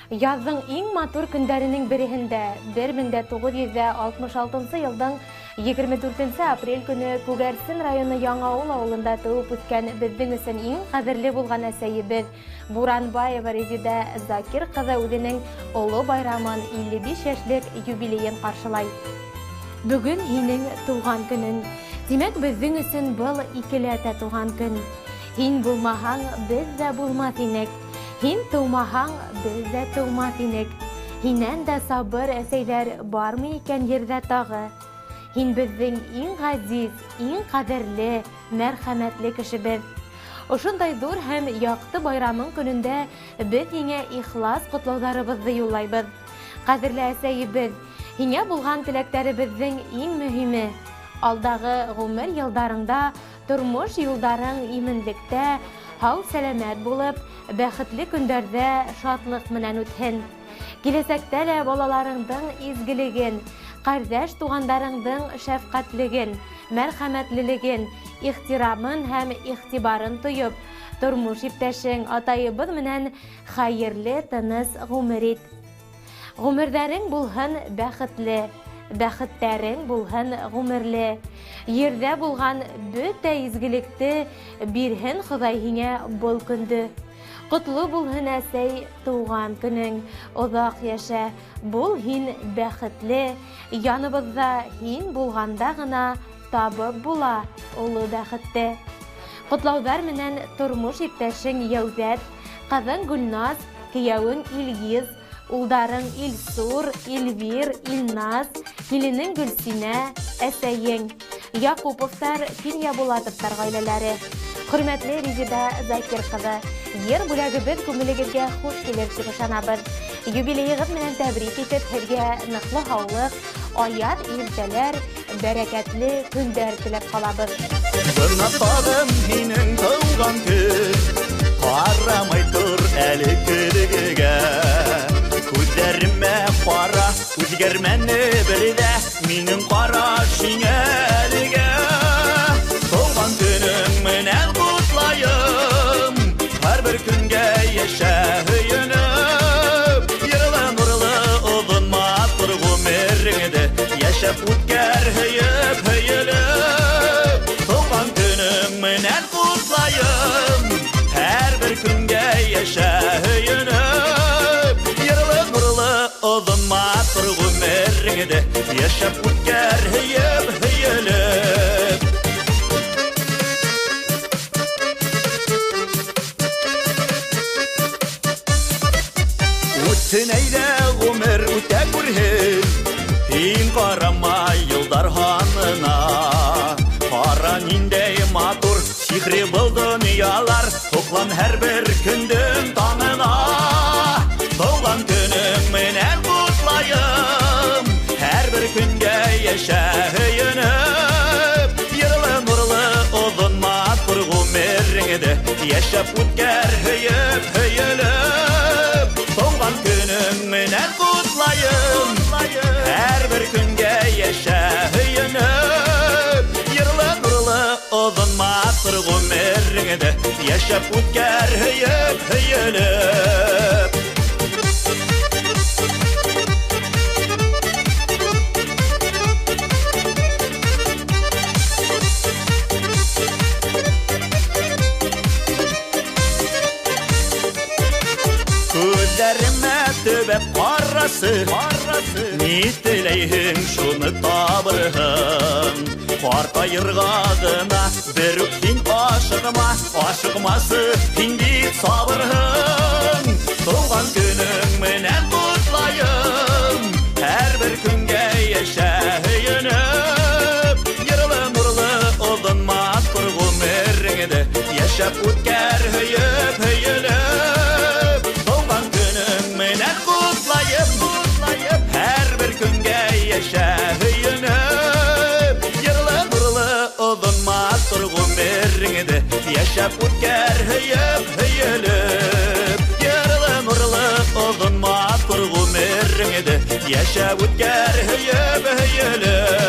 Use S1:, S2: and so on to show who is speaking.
S1: Яҙҙың иң матур көндәренең береһендә 1966 йылдың 24 апрель көнө Күгәрсен районы Яңауыл ауылында тыуып үҫкән беҙҙең өсөн иң ҡәҙерле булған әсәйебеҙ Буранбаева Резида Закир ҡыҙы үҙенең оло байрамын 55 йәшлек юбилейын ҡаршылай. Бөгөн һинең тыуған көнөң. Тимәк, беҙҙең өсөн был икеләтә тыуған көн. Һин булмаһаң, беҙ ҙә булмаҫ инек. Һин тыумаһаң, беҙ ҙә тыумаҫ инек. Һинән дә сабыр әсәйҙәр бармы икән ерҙә тағы? Һин беҙҙең иң ғәзиз, иң ҡәҙерле, мәрхәмәтле кешебеҙ. Ошондай ҙур һәм яҡты байрамың көнөндә беҙ һиңә ихлас ҡотлауҙарыбыҙҙы юллайбыҙ. Ҡәҙерле әсәйебеҙ, һиңә булған теләктәребеҙҙең иң мөһиме алдағы ғүмер йылдарыңда тормош юлдарың именлектә, һау сәләмәт булып, бәхетле көндәрҙә шатлыҡ менән үтһен. Киләсәктә лә балаларыңдың изгелеген, ҡәрҙәш туғандарыңдың шәфҡәтлеген, мәрхәмәтлелеген, ихтирамын һәм иғтибарын тойоп, тормош иптәшең атайыбыҙ менән хәйерле тыныс ғүмер ит. Ғүмерҙәрең булһын бәхетле, бәхеттәрең булһын ғүмерле. Ерҙә булған бөтә изгелекте бирһен Хоҙай һиңә был көндө. Ҡотло булһын әсәй тыуған көнөң, оҙаҡ йәшә, бул һин бәхетле, яныбыҙҙа һин булғанда ғына табып була оло бәхетте. Ҡотлауҙар менән тормош иптәшең Йәүҙәт, ҡыҙың Гөлназ, кейәүең Илгиз, улдарың Илсур, Илвир, Илназ, киленең Гөлсинә, әсәйең, Яҡуповтар, Кинйәбулатовтар ғаиләләре. Хөрмәтле Резида Закир ҡыҙы, ер бүләгебеҙ күңелегеҙгә хуш килер тип ышанабыҙ. Юбилейығыҙ менән тәбрик итеп, һеҙгә ныҡлы һаулыҡ, аяҙ иртәләр, бәрәкәтле көндәр теләп ҡалабыҙ.
S2: Бына тағын һинең тыуған көн, ҡарамай тор әле көҙгөгә. Күҙҙәремә ҡара, үҙгәрмәне бер ҙә минең ҡараш һиңә әлегә. Тыуған көнөң менән ҡотлайым, һәр бер көнгә йәшә һөйөнөп. Йырлы нурлы оҙон матур ғүмереңде йәшәп үткәр һөйөп һөйөлөп. Тыуған көнөң менән ҡотлайым, һәр бер көнгә йәшә һөйөнөп. Йырлы нурлы оҙон матур ғүмереңде йәшәп үткәр һөйөп һөйөлөп. Үтһен әйҙә ғүмер үтә күрһен, һин ҡарама йылдар һанына. Ҡара ниндәй матур сихри был донъялар, һоҡлан һәр бер көндөң таңына. Тыуған көнөң менән ҡотлайым, һәр бер көнгә йәшә һөйөнөп. Йырлы нурлы оҙон матур ғүмереңде йәшәп үткәр һөйөп һөйөлөп. Тыуған көнөң менән ҡотлайым, һәр бер көнгә йәшә һөйөнөп. Йырлы нурлы оҙон матур ғүмереңде йәшәп үткәр һөйөп һөйөлөп. Күҙҙәремә төбәп ҡарасы, ни теләйһең шуны табырһың. Ҡартайырға ғына бер үк һин ашыҡма, ашыҡмасы һин бит сабырһың. Тыуған көнөң менән ҡотлайым, һәр бер көнгә йәшә һөйөнөп. Йырлы нурлы оҙон матур ғүмереңде йәшәп үткәр һөйөп һөйөлөп. Тыуған көнөң менән ҡотлайым, һәр бер көнгә йәшә һөйөнөп. Йырлы нурлы оҙон матур ғүмереңде йәшәп үткәр һөйөп һөйөлөп. Йырлы нурлы оҙон матур ғүмереңде йәшәп үткәр һөйөп һөйөлөп.